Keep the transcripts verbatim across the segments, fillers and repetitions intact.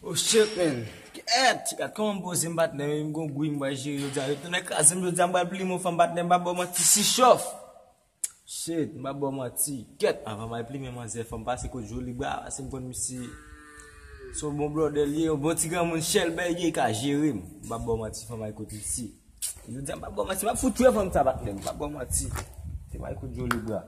Oh shit, man. Kèt, gad kòman m poze m, patnè, men m gon gwi m pral jere jodi a. Yo tounen kraze m jodi a, m pral plimen yon fanm, patnè, m pa ba w manti, sis chòf. Shit, m pa ba w manti. Kèt, anvan m al plimen manzè, fò m pase kot Joli Bra, paske m konn misye se yon bon blòdè li ye, yon bon ti granmoun chèlbè li ye, ka jere m. M pa ba w manti, fò m al kot misye. Jodi a, m pa ba w manti, m ap fout tchwe fanm sa, patnè, m pa ba w manti. Se m al kot Joli Bra.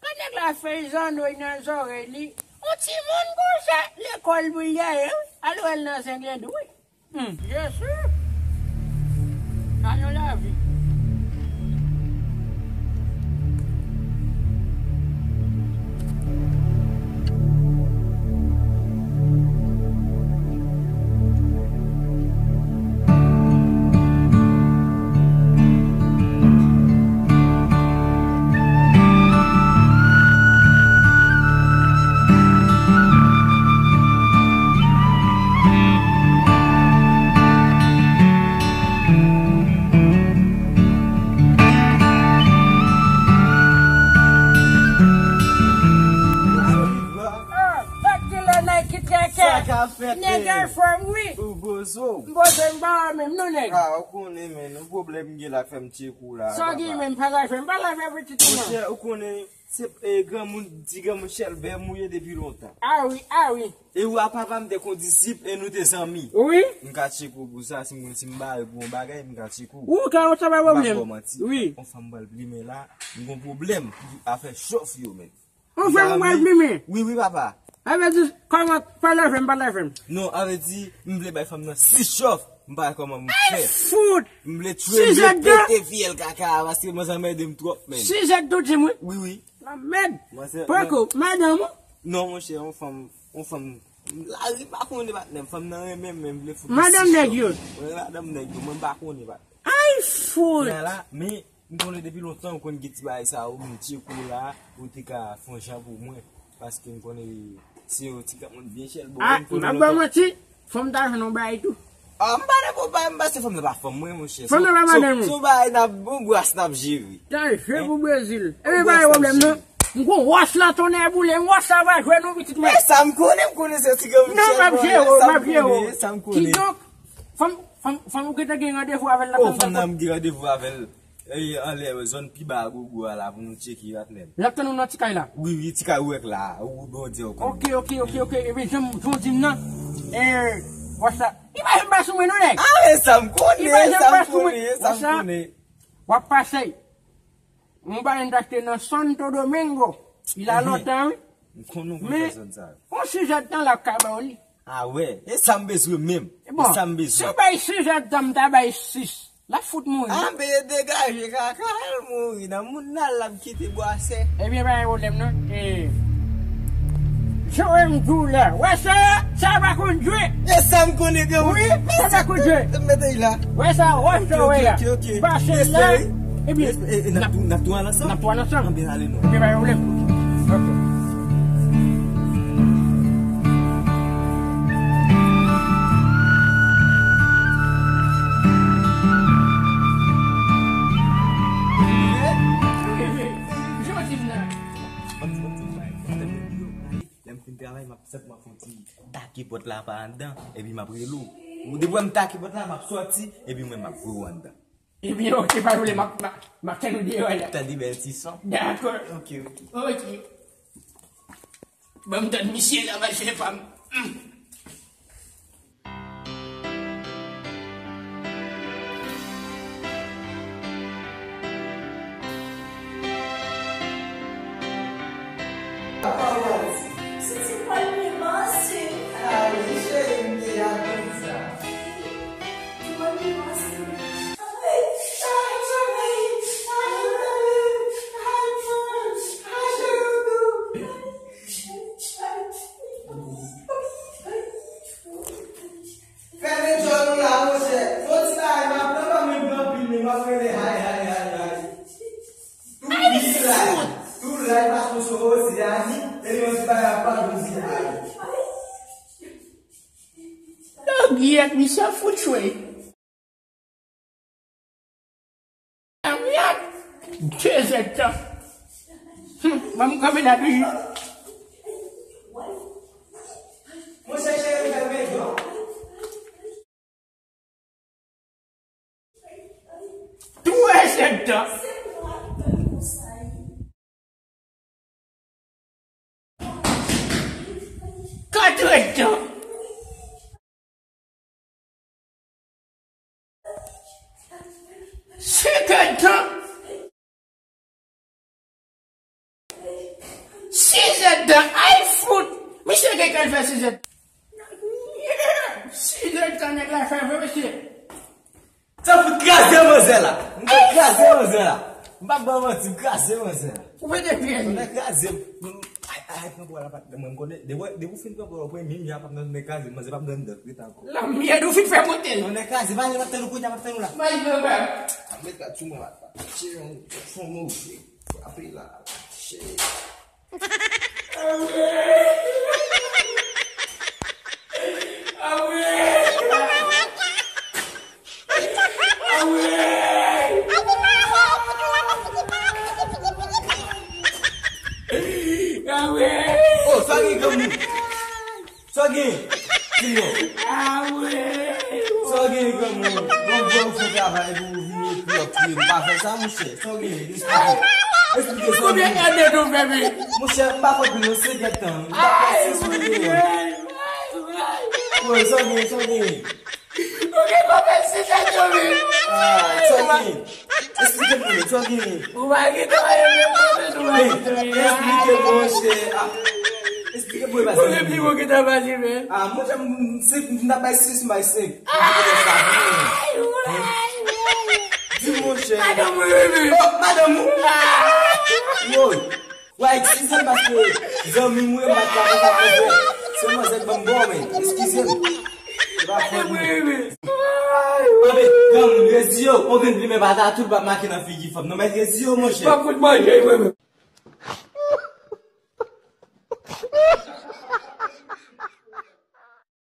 Kan nèg la fè zannoy nan zòrèy li, yon timoun konsa, lekòl pou l ye, wi. Al wè l nan Zenglendo, wi. Hmm, Jezi. Sa yon lavi. Ah, fèt kilè Nike kèkè. Sa k ap fèt, nèg men? Anfòm, wi. Ou poze w. M poze m pa menm, non, nèg. Ah, ou konnen, men, yon pwoblèm m gen la k fè m tcheke w la, papa. Sa w gen, men, m pa lave, m pa lave pitit ou, non. Monchè, ou konnen, se, eh, granmoun, ti granmoun chèlbè m ou ye depi lontan. Ah wi, ah wi. E ou a papa m te kondisip e nou te zanmi. Wi. M ka tcheke w pou sa, si m, si m bare pou yon bagay, m ka tcheke w. Ou ka, sa pa pwoblèm. M pa ba w manti. Wi. Yon fanm m pral plimen la, m gon pwoblèm pou afè chòf yo, men. Yon fanm ou pral plimen? Wi, wi, papa. Sa vle di, kòman, pa lave m, pa lave m. Non, sa vle di, m vle bay fanm nan sis chòf, m pa wè kòman m fè. Ay, fout! M vle tchwe l, m vle pete fyèl kaka a, paske manzè anmède m twòp, men. Sizèt tou di m, wi. Wi, wi. Lanmèd. Poko, madanm ou? Non, monchè, yon fanm, yon fanm, lari pa konnen, patnè m, fanm nan renmen m, men m vle fout. Madanm nèg yo. Mwen, madanm nèg yo, mwen m pa konnen, patnè. Ay, fout! Men la, men, m konnen depi lontan, ou konn gen ti bagay sa yo, m tcheke w la, ou te ka fè yon jan pou mwen, paske m konnen se yon ti granmoun byen chèlbè. Ah, m ap ba w manti, fò m ta jwenn yon bagay tou. Ah, m pa nan pwoblèm, m pa se fanm nan pa fanm mwen, monchè. Fanm nan pa madanm ou. Se yon bagay n ap, bon, bras n ap jere. Tan jwe pou Brezil. Epi pa gen pwoblèm, non. M gon wòch la, tonnè boule, m wòch sa va jwe nou pitit mwen. E sa m konnen, m konnen se ti granmoun sèlman. Non, m ap jere w, m ap jere w. Kidonk, fanm, fanm, fanm ou gentan gen randevou avè l la. Oh, fanm nan m gen randevou avè l. E, anlè zòn pi ba a Gogo a la pou nou tcheke, patnè m. L ap tann ou nan ti kay la? Wi, wi, ti kay ou wè k la, ou bon Dye ou konnen. Ok, ok, ok, ok. Ebyen, jan m, jan w di m nan, e, wòch la. Li pa janm pase mwen non, nèg. Ah, e sa m konnen, e sa m konnen, e sa m konnen. W ap pase. Yon bagay m t achte nan Santo Domingo. Li la lontan, wi. M konnen w konn fè zòn sa yo. Men, yon sizèt tan l ap ka ba w li. Ah wè, e sa m bezwen menm. E sa m bezwen. Si w bay sizèt tan, m ta bay sis. L ap fout mouri. Ah, men degaje kaka, al mouri nan moun nan, l ap kite bwasè. Ebyen, pa gen pwoblèm, non. E, jan w di w la, wè sa, sa pa konn jwe. E sa m konnen ke wi, sa pa konn jwe. Mete l la. Wè sa, wòch sa w wè a. Ok, ok, ok. Pase l la. Ebyen, n ap tou, n ap tou al ansanm? N ap tou al ansanm. Anben, ale non. Ebyen, pa gen pwoblèm. Ok. Lè m fin travay, m ap senpman fè yon ti take pòt la pa anndan, epi m ap rele w. Ou depi w wè m take pòt la, m ap sòti, epi mwen m ap voye w anndan. Ebyen, ok, pa gen pwoblèm, m ap, m ap, m ap tann ou deyò la. Tande bèl ti son. Dakò. Ok, ok. Ok. Ban m tann misye la, mache pa m. Hmm. Sisi pral byen pase. Ah wi, cheri, m te ap di sa. Li pral byen pase. Fèmen djòl ou la, monchè. Fò ti bagay, m ap pran pa mwen pran pil, men m ap rele hay, hay, hay, hay. Tou li la, tou la, paske sou Ozeani, e yon ti bagay ap pran Ozeani. Lòbyèt, misye ap fout chwe. Dezèdtan. Hum, ban m kanpe la toujou. Twazèdtan. Katrèdtan. Senkanttan. Sizèdtan. Ay fout. Misye gen kal fè sizèdtan. Sizèdtan nèg la fè vre mesye. Sa fout kraze manzè la. M te kraze manzè la. M pa ban manti, m kraze manzè la. Ou pete pye. Ou te kraze m. Ay, ay, pran pwal la pa t nan mwen, m konnen. Depi, depi w fin pran pwal la, w pran menm jan, p ap nan nèg kraze, manzè p ap nan dòt, ret ankò. Lanmèd ou fin fè monte l. Yon nèg kraze, vale, m ap tann ou kounye a, m ap tann ou la. Bay bebe. A met kat sou mwen la. Che yon fon move. Frape la. Che. Oh, sa gen granmoun. Sa gen? Di non. Sa gen granmoun. Bon, bon, ou fè travay pou ou vini epi w ap touye m. Pa fè sa, monchè. Sa gen? Esplike. Esplike sa gen. Monchè, m pa fè plis non, se gèt tan. M pa fè sis mil deyò. Woy, sa gen, sa gen. Ou gen konpè si sa jove. Ah, sa gen. Esplike m, sa gen. Ou pa gen travay, ou gen konpè, ou pa gen travay. Esplike m, monchè. Ah, esplike m, monchè. Ou gen pi bon ki travay, men. Ah, monchè, m, m, se, m ta bay sis, m bay senk. Ay, woy, woy. Di, monchè. Madanm ou, wi, wi. Oh, madanm ou. Ah. Woy. Wa, eskize m paske zanmi m wi, m pa t ka konn sa k fè. Se manzè k ban m bon, men eskize m. Se pa fòt mwen. Anben, granmoun, reziye w. Ou vin plimen pa ta tou, l p ap make nan figi fanm. Non, men reziye w, monchè. Pa fout manje, mwen menm.